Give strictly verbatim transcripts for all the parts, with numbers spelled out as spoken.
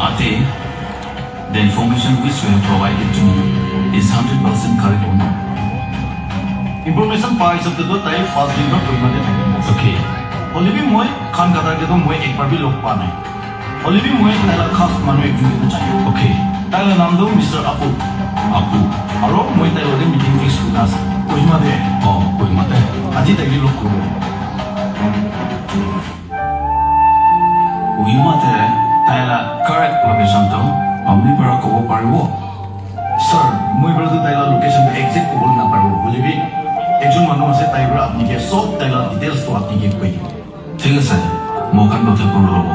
Ante, the information which you have provided to me is hundred percent correct or not? Information pa hisab te to tai pas din bak Kohima te thek. Okay. Hoilebi moi Khan Qatar ke to moi ek bar bhi log pa nai. Hoilebi moi tai la khas manu ekjon ke chai. Okay. Tai la nam do Mister Apu. Apu. Aro moi tai lode meeting fix kurna ase. Kohima te. Oh, Kohima te. Aji tai ke log kuro. Kohima te tai la correct location to apni para kobo paribo? Sir, moi para to tai la location exact kobo na paribo. Hoilebi ekjon manu ase, tai para apni ke sob tai la details to apni ke koi dibo. Thik ase, mo khan bothe puro lobo.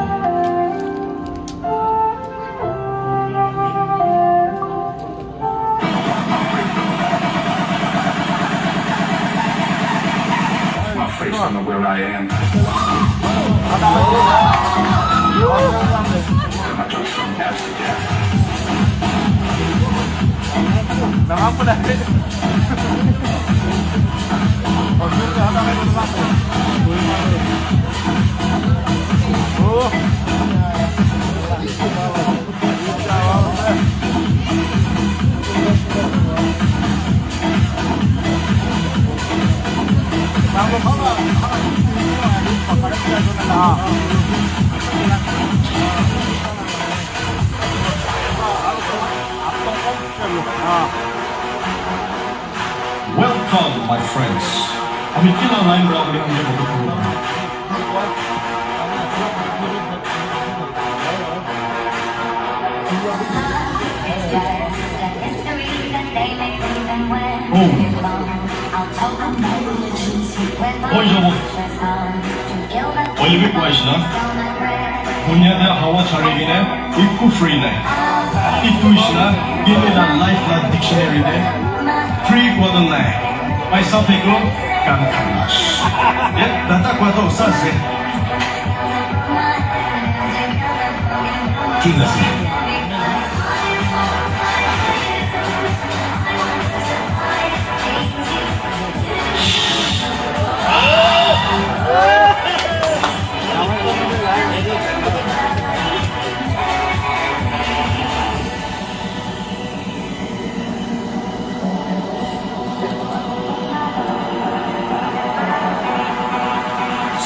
My face, I know where I am. I'm not just from Africa. Welcome, my friends. Ami kila line round ni kami betul. Oh. Oh, yo. Hoilebi question na. Dunia te hawa chari kene, iku free nai. Iku isna, kene la life la dictionary te. Free kuadon nai. Paisa theklo, kan khanas. Ya, data kuadon sase. Kinasi.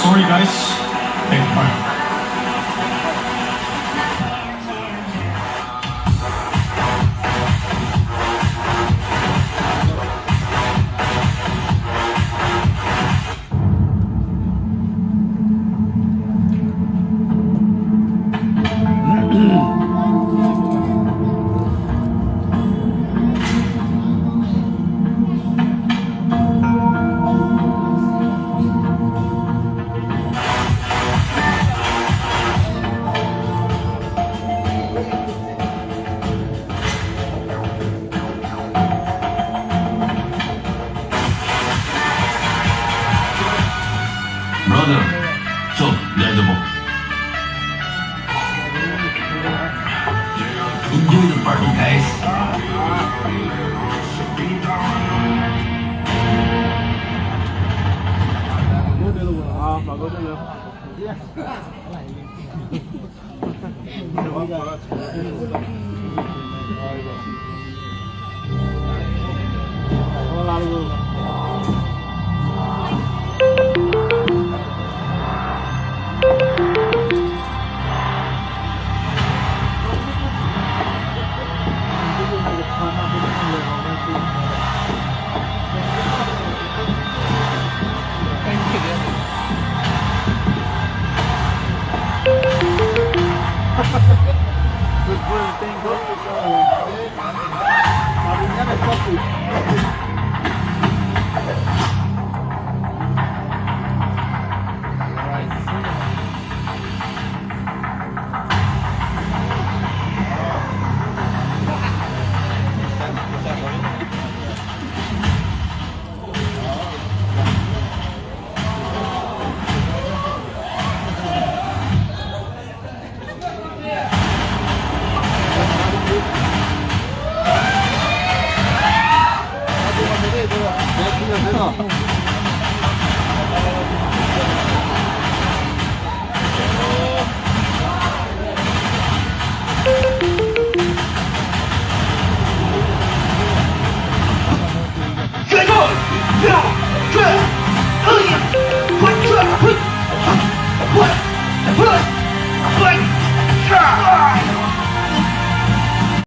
Sorry, guys. Take time. Brother, so, jai jabo. Enjoy the party, guys.